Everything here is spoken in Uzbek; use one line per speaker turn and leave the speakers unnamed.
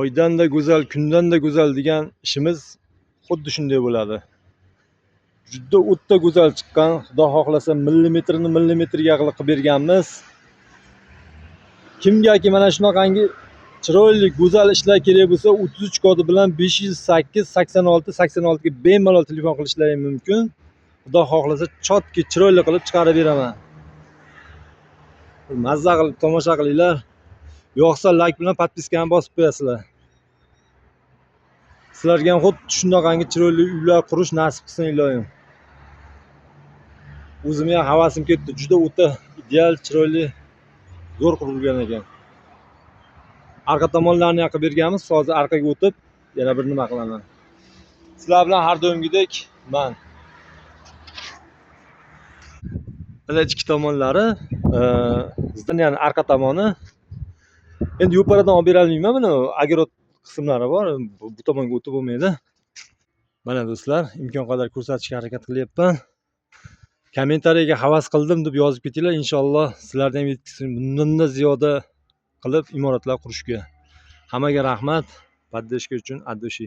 Oydan-da go'zal, kundan-da go'zal degan ishimiz xuddi shunday bo'ladi. Juda o'ta go'zal chiqqan. Xudo xohlasa millimetrini millimetrga qilib berganmiz. Kimgaki mana shunaqangi chiroyli, go'zal ishlar kerak bo'lsa, 33 kodi bilan 508 86 86 ga bemalol telefon qilishlari mumkin. Xudo xohlasa чётко chiroyli qilib chiqarib beraman. Mazza qilib tomosha qilinglar. Yoqsa like bilan подписка ni bosib qo'yasizlar. Sizlarga ham xuddi shunaqangi chiroyli uylar qurish nasib qilsin iloyim. O'zimga ham havasim ketdi. Juda o'ta ideal, chiroyli, zo'r qurilgan ekan. Arqa tomonlarini ham qilib berganmiz. Hozir arqaga o'tib yana bir nima qilaman. Sizlar bilan har doimgidek man. Mana ichki tomonlari, здания ning arqa tomoni. Endi yo'paradan olib bera olmayman, buni огород qismlari bor. Bu tomonga o'tib bo'lmaydi. Mana do'stlar, imkon qadar ko'rsatishga harakat qilyapman. Kommentariyaga havas qildim deb yozib ketinglar, inshaalloh sizlardan ham yetkazsin bundan-da ziyoda qilib imoratlar qurishga. Hammaga rahmat. Поддержка uchun от души.